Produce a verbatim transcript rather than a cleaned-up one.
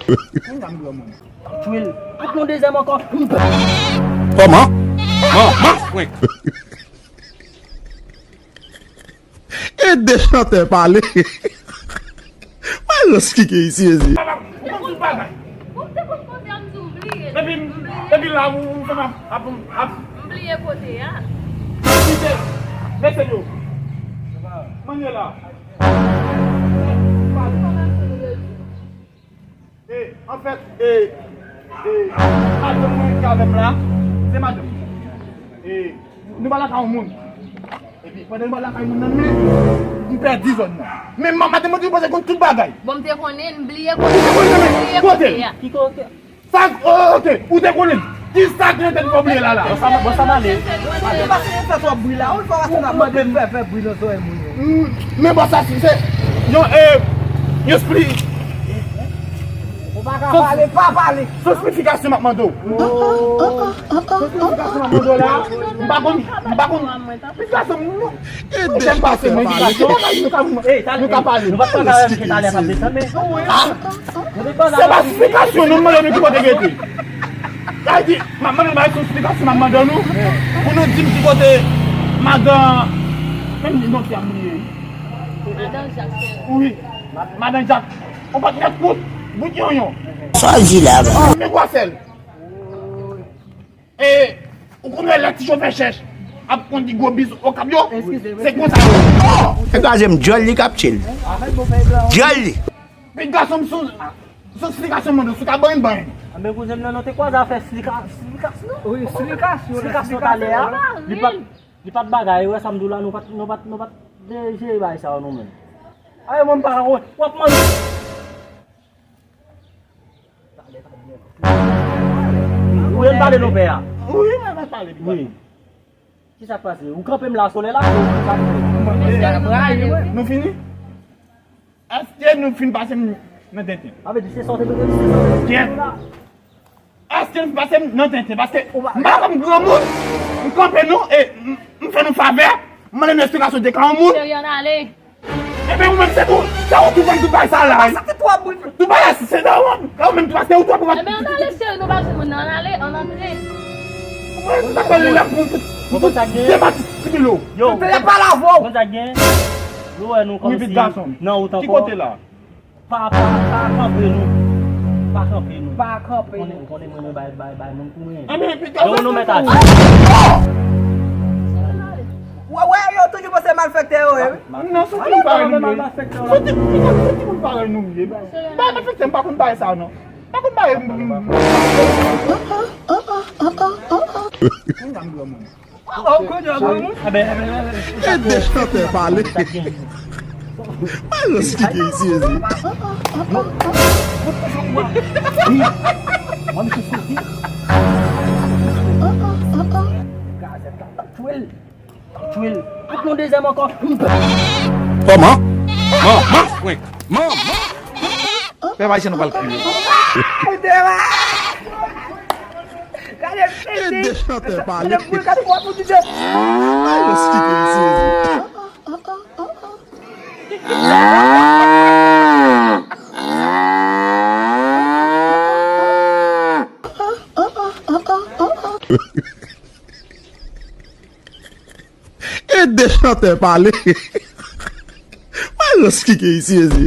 Kounya m granmoun. Tchwil. Ak yon dezyèm ankò. Kòman? Manman frenk. E de chantè pale. Mwen reskike isi, ezi. Papa, ou konn tout bagay. Ou te konn koze a, m di w bliye. Epi, epi la, ou, ou fè m ap, ap, ap. M bliye kote a. Kite. Mesye yo. Manye la. E, anfèt, e, e, madanm mwen ki avè m la, se madanm. E, nou pa lakay yon moun. Epi, pandan nou pa lakay moun nan, men, m pèdi zòn nan. Men, ma-, madanm mwen toujou panse konn tout bagay. Bon, m te konnen, m bliye kote. Ou te konnen, men, kote? Ki kote? Sa, o-, oke, ou te konnen. Ki sa ki nan tèt ou bliye la, la? Bon, sa, bon, sa m ale. Ou pa fè twòp bri la, ou fè rasyonal, mande m fè, fè bri nan zòrèy moun yo. Mm, men bon, sa, se, se, yon, e, yon espli-, Ou pa ka pale, pa pale. Se yon esplifikasyon m ap mande w. Se yon esplifikasyon m ap mande w la. M pa konn, m pa konn. Esplifikasyon m, non. Ou janm pase mwen esplifikasyon. Nou ka, nou ka, nou ka pale. Nou pa t pale avè m ki talè t ap desann, men. Ah. Se pa esplifikasyon, nou mande nou ki kote rete. Sa di, m ap mande nou ba yon esplifikasyon, m ap mande nou. Pou nou di m ki kote madan, menm non ki a m bliye. Madan Jak. Wi. Madan Jak. Ou pa t met kout, bout yonyon. Sa l di la, men. Men gwasèl. E, ou konn wè lè ti chofè chèch ap kondi gwo bis Okap yo? Se konsa yo. Oh! E kraze m, dyòl li k ap tchil. Dyòl li. Pitit gason m sou, sou slikas yon moun, sou ka bann bann. Anben kouzen m nan, nou te kwaze afè slika-, slikas non? Wi, slikas yo. Slikas yo talè a. Li pa t, li pa t bagay, ou wè sa m di w la, nou pa t, nou pa t, nou pa t jere bagay sa yo nou menm. Ay, mwen m pa ka wè. W ap manje. Ou vle m pale non pè a? Wi, mwen va pale. Wi. Ki sa k pase? Ou kanpe m la, solèy la cho, sa k fè? Nou fini? Èske nou fin pase m nan tenten? Sa vle di se sa w te mete m, se sa w te mete m la. Èske nou fin pase m nan tenten? Paske m pa konn granmoun, m kanpe nou e m, m fè nou favè, m mande nou esplikasyon de ka yon moun. Cheri, ann ale. Ebyen, ou menm, se tou, se ou ki fè m tout bagay sa la, wi. Sa te twòp, wi. Tout bagay, se nan ou, ou menm, tout bagay, se ou twòp, ou. Ebyen, ann ale, cheri, nou pa jwenn moun nan, ann ale, ann antre. Mwen, sa fè lè pou, pou, pou demati ti pilo. Yo, yo, konn sa gen? Nou wè nou kòmsi nan wout ankò. Ki kote la? Pa, pa, pa kanpe nou. Pa kanpe nou. Pa kanpe nou. Konnen, konnen mwen, mwen bay, bay, bay moun pou mwen. Ebyen, piga nou mèt aji. Wè, wè, yo toujou panse malfektè yo ye, wi. Non, se ti moun parèy nou ye. Se ti, se ti moun parèy nou ye. Ba malfektè, m pa konn bagay sa non. M pa konn bagay. Kounya m granmoun. E de chantè pale. Mwen reskike isi, ezi. Kòman? Manman frenk. Manman. Pèp ayisyen nou pral kriye. E de chantè pale. Mwen reskike isi, ezi. E de chantè pale. Mwen reskike isi, ezi.